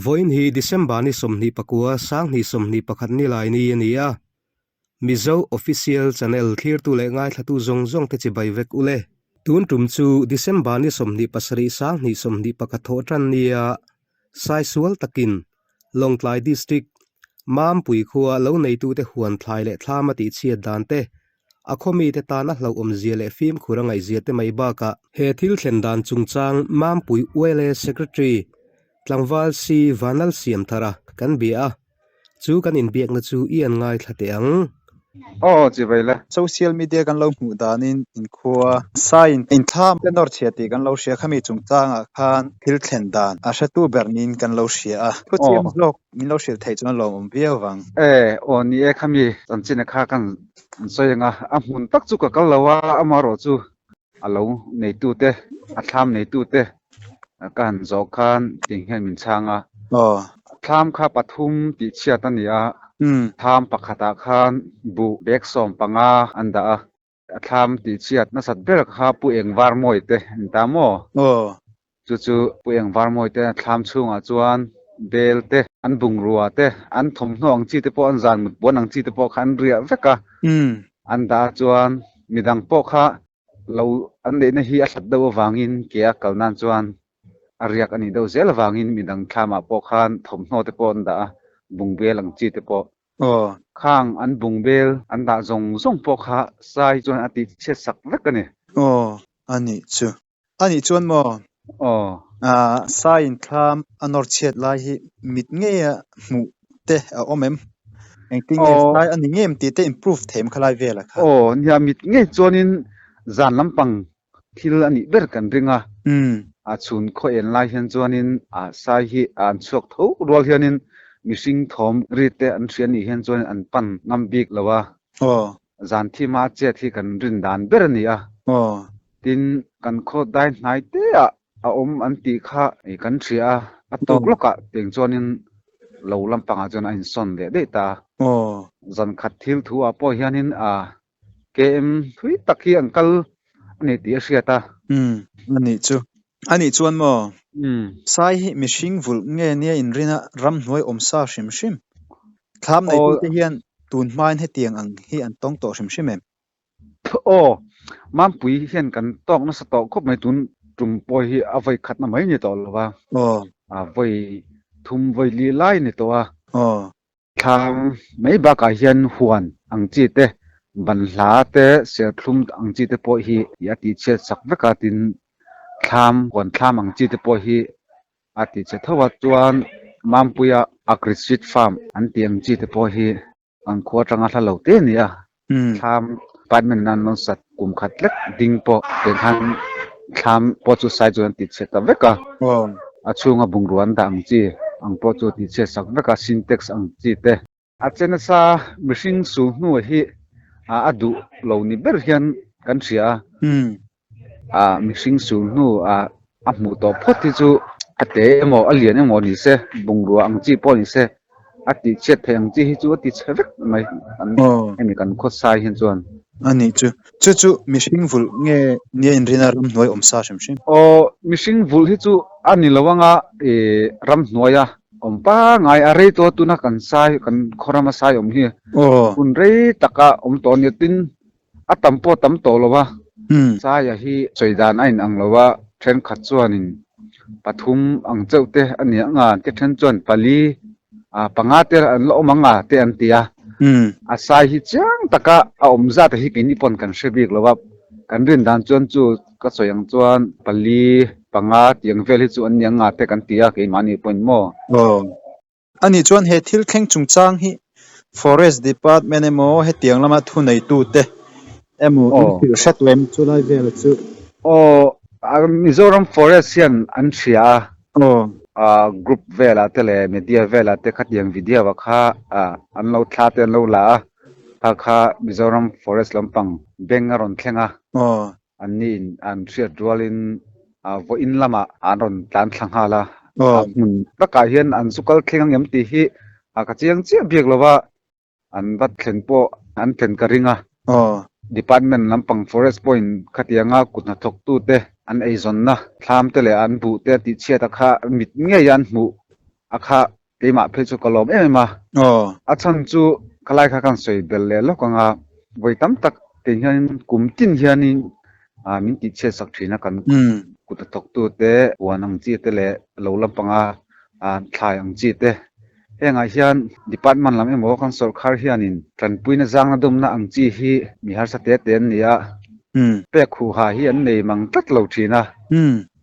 Vawiin hi December ni 29, 2021 nilai ni a ni a. Mizo Official Channel thlirtu leh ngaithlatu zawng zawng te chibai vek u le. Tun tum chu December ni 27, 2021 thawh tan nia Saisual takin Lawngtlai District, Mampui khua lo neitute huan thlai leh thlam a tihchhiat dan te, a khaw mite tan a hlauhawmzia leh fimkhur a ngaihzia te mai bakah, he thil thlen dan chungchang Mampui ULA Secretary Tlangval C Vanal Siamthara kan bia a, Chu kan inbiakna chu i an ngaithla teh ang. Aw chibai le. Social media kan lo hmuh danin inkhua saiin inthlam te nawr chhia tih kan lo hria khami chungchangah khan thil thlen dan a hretu ber niin kan lo hria a. Thuchiam zawk min lo hrilh theih chuan a lawmawm viau vang. E, aw ni e khami chanchin kha kan sawi ang a, a hmun tak chu ka kal lo a, amaherawhchu A lo neitute, a thlam neitute ka han zawh khan ting hian min chhang a. Thlam kha pathum tih chhiat a ni a, thlam pakhatah khan buh bag 15 an dah a. A thlam tih chhiat nasat ber kha Pu Engvar Mawi te an ta maw? Chu chu Pu Engvar Mawi te thlam chhungah chuan bel te, an bungrua te, an thawmhnaw ang chi te pawh, an zan mut puan ang chi te pawh kha an riah vek a. An dah chuan midang pawh kha lo an neihna hi a hlat deuh avangin ke a kal nan chuan a riak a nih deuh zel avangin midang thlamah pawh khan thawmhnaw te pawh an dah a, bungbel ang chi te pawh. Khang an bungbel an dah zawng zawng pawh kha sai chuan a tih chhiat sak vek a ni. Aw, a nih chu. A nih chuan maw? Aw. Saiin thlam a nawr chhiat lai hi mit ngeia hmuh te a awm em? Engtin nge sai a ni ngem tih te improve thei em khalai velah khan? Aw, nia mit ngei chuanin zan lampang thil a nih ber kan ring a. A chhun khaw en lai hian chuanin sai hi an chhuak tho rual hianin mihring thawm ri te an hria nih hian chuanin an pan ngam bik lo a. Zan thima a chet hi kan rin dan ber a ni a. Tin, kan khaw dai hnai te ah a awm an tih kha kan hria a, a tuk lawkah teng chuanin lo lampangah chuan a insawn leh daih ta a. Zan khat thil thu ah pawh hianin a KM thui tak hi an kal a ni tih a hriat a. Umm, a nih chu. A nih chuan maw? Sai hi mihring vulh nge nia inrin a ramhnuai awm sa hrim hrim. Thlam neitute hian tun hmain hetiang ang hi an tawng tawh hrim hrim em? Aw, Mampui hian kan tawk nasa tawh khawp mai tun tum pawh hi a vawi khatna mai ni tawh lo va, a vawi thum vawi li lai ni tawh a. Thlam mai bakah hian huan ang chi te, banhla te, serthlum ang chi te pawh hi a tihchhiat sak vek a, tin thlam, huan thlam ang chi te pawh hi a tihchhe tho a, chuan Mampuia Agri Seed Farm an tih ang chi te pawh hi An khua atanga hla lo te a ni a, thlam department in an rawn sat kum khat lek ding pawh tiang khan thlam pawh chu sai chuan an ti chhe ta vek a, a chhunga bungrua an dah ang chi ang pawh chu a ti chhe sak vek a, sintex ang chi te. A che nasa mihring sul hnu hi a duh lo ni ber hian kan hria a, a mihring sul hnu a hmuh tawh phawt hi chu a te emaw a lian emaw ni se bungrua ang chi pawh ni se a tih chhiat theih ang chi hi chu a ti chhe vek mai an hemi kan khawsai hian chuan. A nih chu. Chu chu mihring vulh nge nia inrina ramhnuai awm sa hrim hrim? Aw mihring vulh hi chu a ni lo anga ih ramhnuaia awm pangai a rei tawh tuna kan sai kan khaw rama sai awm hi hun rei taka awm tawh a nia tin A tam pawh tam tawh lo a, Saia hi sawi dan a inang lo a, thenkhat chuanin pathum ang chauh te a ni ang a, te then chuan pali, panga te an la awm ang a te an ti a. A sai hi chiang taka a awm zat hi keini pawn kan hre bik lo a, kan rin dan chuan chu ka sawi ang chuan pali, panga tih ang vel hi chu an ni ang a te kan ti a keimahni pawhin maw. Ani chuan he thil thleng chungchang hi Forest Department emaw hetiang lama thuneitute emaw in hrilh hret em chulai vel chu? Aw, Mizoram Forest hian an hria a. Aw. Group velah te leh media velah te khatiang video ah kha an lo thla te an lo la a, kha kha Mizoram Forest lampang beng a rawn thleng a. Aw. An niin an hriat rualin vawiin lamah an rawn tlan thla nghal a, a hmun takah hian an zu kal thleng ang em tih hi ka chiang chiah biak lo va, an va thlen pawh an thlen ka ring a. Department lampang forest pawhin khatianga kut hnathawktute an eizawnna thlam te leh an buh te tihchhiata kha mit ngei an hmuh. A kha keimah phei chu ka lawm em em a. A chhan chu khalai kha kan sawi belh leh lawk ang a, vawi tam tak tih hianin kum tin hianin min tihchhiat sak thin a kan kut a thawk tute huan ang chi te leh lo lampanga thlai ang chi te. Hengah hian department lam emaw kan sawrkhar hianin tanpuina zangna dawmna ang chi hi mi harsa te te an ni a, pek huha hi an nei mang tlat lo thin a.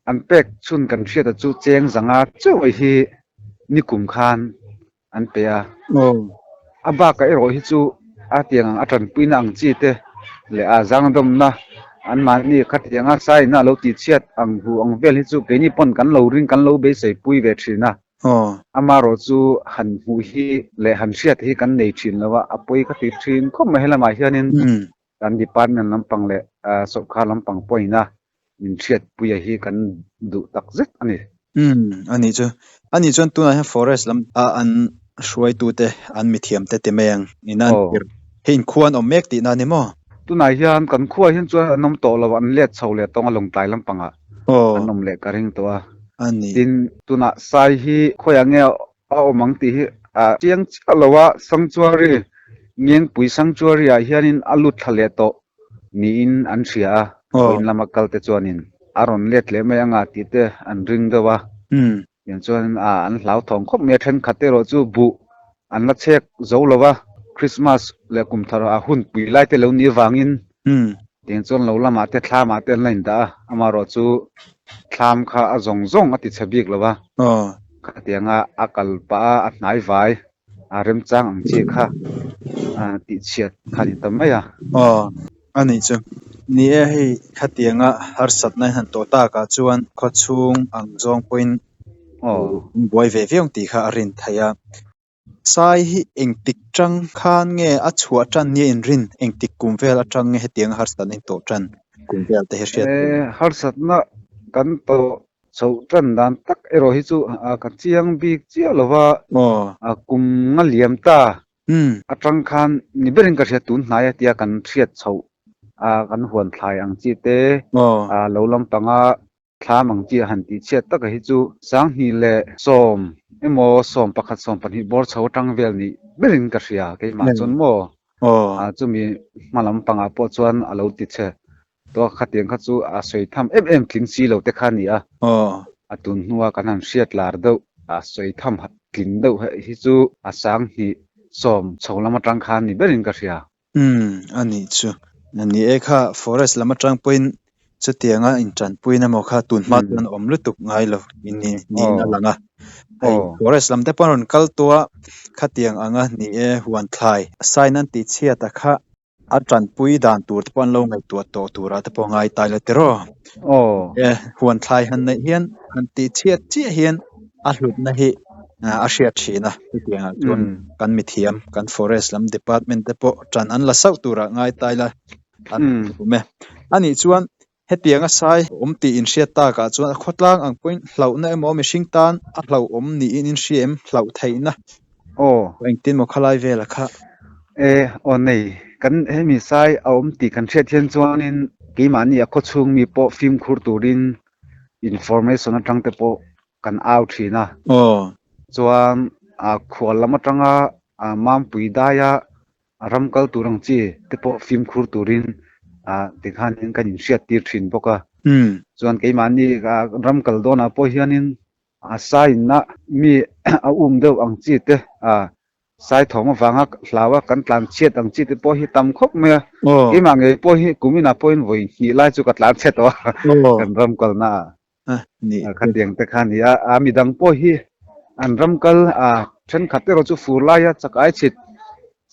An pek chhun kan hriata chu cheng zanga chauh hi nikum khan an pe a. A bakah erawh hi chu a tiang ang a tanpuina ang chi te leh a zangdawmna anmahni khatianga saina a lo tihchhiat ang hu ang vel hi chu keini pawn kan lo ring kan lo beisei pui ve thin a. Amaherawh chu han hmuh hi leh han hriat hi kan nei thin lo a, a pawi ka ti thin khawp mai helamah hianin Kan department lampang leh sawrkar lampang pawhin a min hriatpuia hi kan duh tak zet a ni. Umm a nih chu. A nih chuan tunah hian forest lam a an hruaitute an mithiamte ti mai ang ina an tirh. Hei inkhua an awm mek tihna a ni maw? Tunah hian kan khuaah hian chuan an awm tawh lo, an let chho leh tawng a Lawngtlai lampangah an awm leh ka ring tawh a. Tin, tunah Sai hi khawiah nge A awm ang tih hi a chiang chiah lo a, Sanctuary, Ngengpui Sanctuary ah hianin a lut thla leh tawh niin an hria a, vawiin lama kal te chuanin a rawn let leh mai anga tih te an ring deuh a, tiang chuanin a an hlauthawng khawp mai a, thenkhat erawh chu buh an la chhek zo lo a, Christmas leh kum thar ah hun pui lai te lo nih avangin Tiang chuan lo lamah te thlamah te an la indah a, amaherawh chu thlam kha a zawng zawng a ti chhe bik lo a, khatianga a kal pah a, a hnai vai a remchang ang chi kha tihchhiat kha a ni ta mai a. Aw, a nih chu. Ni e, hei khatianga harsatna in han tawh takah chuan khawchhung ang zawng pawhin in buai ve viau ang tih kha a rin theih a. Sai hi engtik tang khan nge a chhuah tan nge inrin? Engtik kum vel atang nge hetianga harsatna in tawh tan kum vel te hi hriat tur? Harsatna kan tawh chhoh tan dan tak erawh hi chu ka chiang bik chiah lo va, kum nga liam ta atang khan ni berin ka hria tun hnai a tia kan hriat chhoh kan huan thlai ang chi te lo lampanga Thlam ang chi a han tih chhiat taka hi chu 2010 emaw 11 12 bawr chho atang vel nih berin ka hria keimah chuan maw chumi hma lam pangah pawh chuan a lo ti che tawh a khatiang kha chu a sawi tham em em tling si lo te kha a ni a a tun hnua kan han hriat lar deuh a sawi tham tling deuh hi chu a 2010 chho lam atang khan ni berin ka hria. Umm, a nih chu. Ni e kha, forest lam atang pawhin chutianga intanpuina emaw kha tun hma chuan a awm lutuk ngai lo niin a lang a. Hei forest lam te pawh an rawn kal tawh a, khatiang anga ni e huan thlai sign an tih chhiat a kha a tanpui dan tur te pawh an lo ngaihtuah tawh turah te pawh a ngai ta ila tiraw. E huan thlai han neih hian han tih chhiat chiah hian a hlutna hi a hriat thin a, chutiangah chuan kan mithiam kan forest lam department te pawh tan an la sauh turah ngai ta ila an awm e. A nih chuan hetianga sai awm tih inhriat takah chuan a khawtlang ang pawhin hlauhna emaw mihring tan a hlauhawm niin inhria em hlauh theihna Aw. Engtin maw khalai vela kha? E, aw nei. Kan hemi sai a awm tih kan hriat hian chuanin keimahni a khawchhung mi pawh fimkhur turin information atang te pawh kan au thin a. Aw. Chuan a khual lam atanga a mampui daia a ram kal tur ang chi te pawh fimkhur turin a tikhanin kan inhriat tir thin bawk a. Chuan keimahni ram kal dawnah pawh hianin a sainna mi a um deuh ang chi te a sai thawm avanga hlau a kan tlan chhiat ang chi te pawh hi tam khawp mai a. Keimah ngei pawh hi kuminah pawhin vawi hnih lai chu ka tlan chhe tawh a kan ram kalna ah. Khatiang te kha a ni a, a midang pawh hi an ram kal a thenkhat erawh chu fur laia chak ai chhit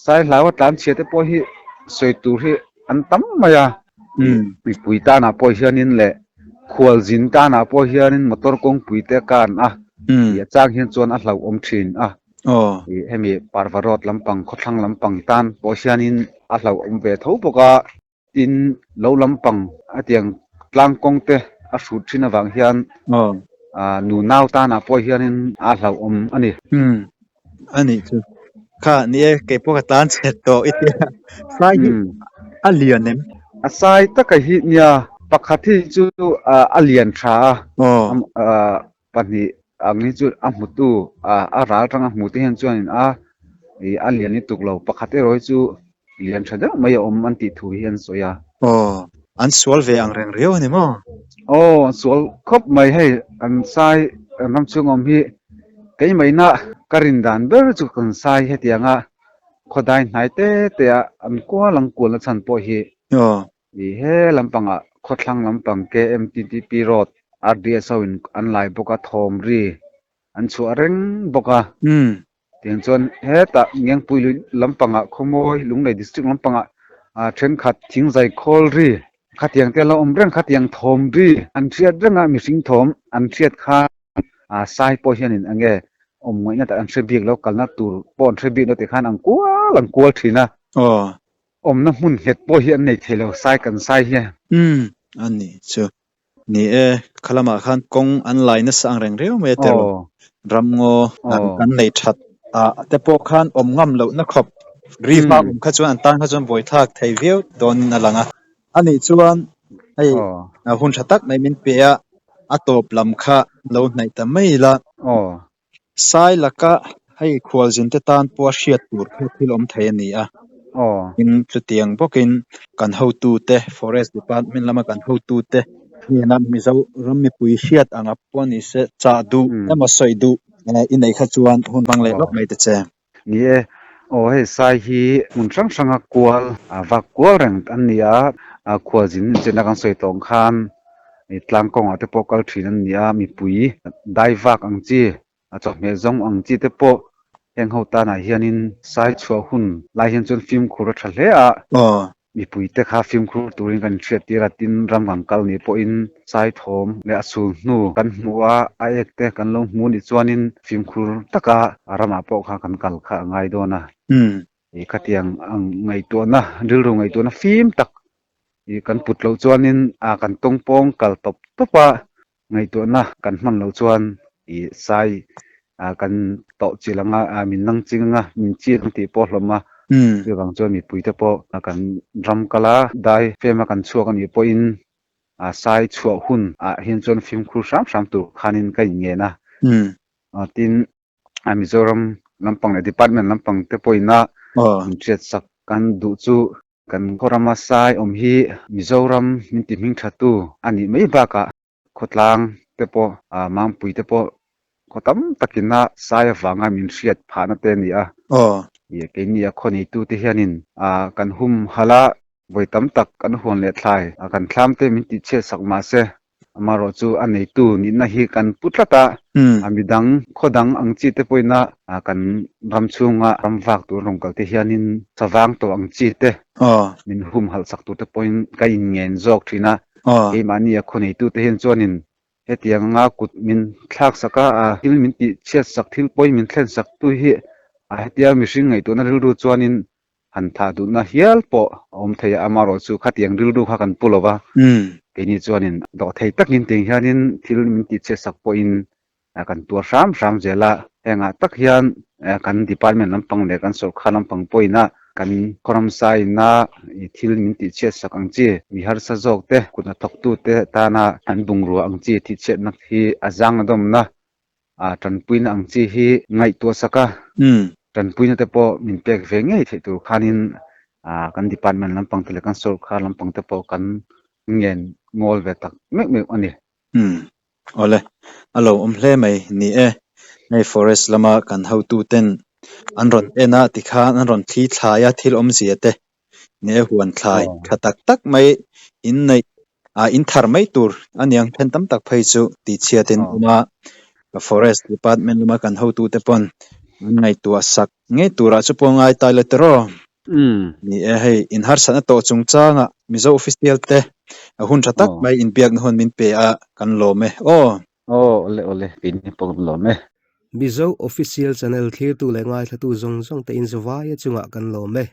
sai hlau a tlan chhia te pawh hi sawi tur hi an tam mai a. Mipui tanah pawh hianin leh khualzin tanah pawh hianin motor kawngpui te a kan a, tih a chang hian chuan a hlauhawm thin a. Hemi Parva Road lampang khawthlang lampang tan pawh hianin a hlauhawm ve tho bawk a. Tin, lo lampang a tiang tlang kawng te a hrut thin avang hian nu nau tanah pawh hianin a hlauhawm a ni. Umm, a nih chu. Kha, ni e, kei pawh ka tlan chhe tawh i tia. Sai hi a lian em? A sai taka hi nia, pakhat hi chu a lian tha a, pahnih. Ang hi chu a hmutu a ral atanga hmu te hian chuanin a ih a lian lutuk lo pakhat erawh hi chu lian tha deuh mai a awm an tih thu hi an sawi a. Aw, an sual ve ang reng riau a ni maw? Aw, an sual khawp mai hei kan sai kan ram chhung awm hi keimahina ka rin dan ber chu kan sai hetianga khawdai hnai te te a an kual ang kualna chhan pawh hi Aw. Ih he lampangah khawthlang lampang KMTTP road RDS ho in an lai bawk a thawm ri an chhuah reng bawk a. Tiang chuan hetah Ngengpui lui lampangah Khawmawi Lunglei district lampangah ah thenkhat thingzai khawl ri khatiang te a lo awm reng khatiang thawm ri an hriat reng a mihring thawm an hriat kha ah sai pawh hianin eng nge awm ngaihna tak an hre bik lo kalna tur pawh an hre bik lo tikhan an kual an kual thin a. Aw. Awmna hmun nghet pawh hi an nei thei lo, sai kan sai hian. Umm, a ni chu. Ni e, kha lamah khan kawng an lai nasa ang reng riau mai a tiraw. Ramngaw kan nei that ah te pawh khan awm ngam lohna khawp ri hma awm kha chuan an tan kha chuan buaithlak thei viau dawnin a lang a. A nih chuan hei hun tha tak mai min pe a, a tawp lam kha lo hnaih ta mai ila. Sai laka hei khualzin te tan pawha hriat tur kha thil awm thei a ni a. Tin, chutiang bawkin kan hotute, Forest Department lama kan hotute hnena Mizoram mipui hriat anga pawh ni se, chah duh emaw sawi duh i neih kha chuan hun hmang leh lawk mai ta che. Ni e, aw hei sai hi hmun hrang hranga kual, vak kual reng an ni a, khualzin inchena kan sawi tawh ang khan tlang kawngah te pawh kal thin an ni a, mipui dai vak ang chi, chawhmeh zawng ang chi te pawh heng ho tanah hianin sai chhuah hun lai hian chuan fimkhur a tha hle a. Mipuite kha fimkhur turin kan inhriattir a, tin ram kan kal nih pawhin saithawm leh a sul hnu kan hmu a, a ek te kan lo hmu nih chuanin fimkhur taka a ramah pawh kha kan kal kha a ngai dawn a. Ih khatiang ang ngaihtuahna, rilru ngaihtuahna fim tak ih kan put loh chuanin a kan tawngpawng kal tawp tawp a, Ngaihtuahna kan hman loh chuan i sai kan tawh chilh anga, min nang ching anga, min chil ang tih pawh hlawm a. Chuvang chuan mipuite pawh kan ram kal a, dai fem a kan chhuak a nih pawhin sai chhuah hun ah hian chuan fimkhur hram hram tur khanin ka inngen a. Tin, Mizoram lampang leh department lampang te pawhin a inhriat sak kan duh chu Kan khawrama sai awm hi Mizoram min ti hming thatu a nih mai bakah khawtlang te pawh Mangpui te pawh khaw tam takin a sai avanga min hriat phahna te a ni a. Keini a khaw neitu te hianin kan hum halh a, vawi tam tak kan huan leh thlai kan thlam te min tihchhiat sak mahse Amaherawh chu a neitu nihna hi kan pu tlat a, a midang khaw dang ang chi te pawhin a kan ram chhunga ram vak tur rawn kal te hianin savang tawh ang chi te min humhalh sak tur te pawhin ka inngen zawk thin a. Keimahni a khaw neitu te hian chuanin hetiang anga kut min thlak sak a, thil min tih chhiat sak, thil pawi min thlen sak tu hi a hetia mihring ngaihtuahna rilru chuanin han thah duhna hial pawh a awm thei a, amaherawh chu khatiang rilru kha kan pu lo va, keini chuanin dawhthei takin tiang hianin thil min tihchhiat sak pawhin kan tuar hram hram zel a, hengah tak hian kan department lampang leh kan sawrkar lampang pawhina kan khawramsa ina thil min tihchhiat sak ang chi, mi harsa zawk te, kut hnathawktute tana an bungrua ang chi tihchhiatna hi a zang a dawmna A tanpuina ang chi hi ngaihtuah sak a, tanpuina te pawh min pek ve ngei theih tur khanin kan department lampang te leh kan sawrkar lampang te pawh kan ngen ngawl ve tak meuh meuh a ni. Umm, awle, a lo awm hle mai ni e. Hei forest lama kan hotu ten an rawn en a tikhan an rawn thli thlai a thil awmzia te Ni e huan thlai tha tak tak mai in neih ah in thar mai tur a niang then tam tak phei chu tihchhiat in awm a, forest department lama kan hotu te pawn an ngaihtuah sak ngei turah chu pawh ngai ta la tiraw. Ni e hei in harsatna tawh chungchangah Mizo official te a hun tha tak mai inbiakna hun min pe a kan lawm e aw. Aw awle awle keini pawh kan lawm e. Mizo official channel thlirtu leh ngaithlatu zawng zawng te in zavaia chungah kan lawm e.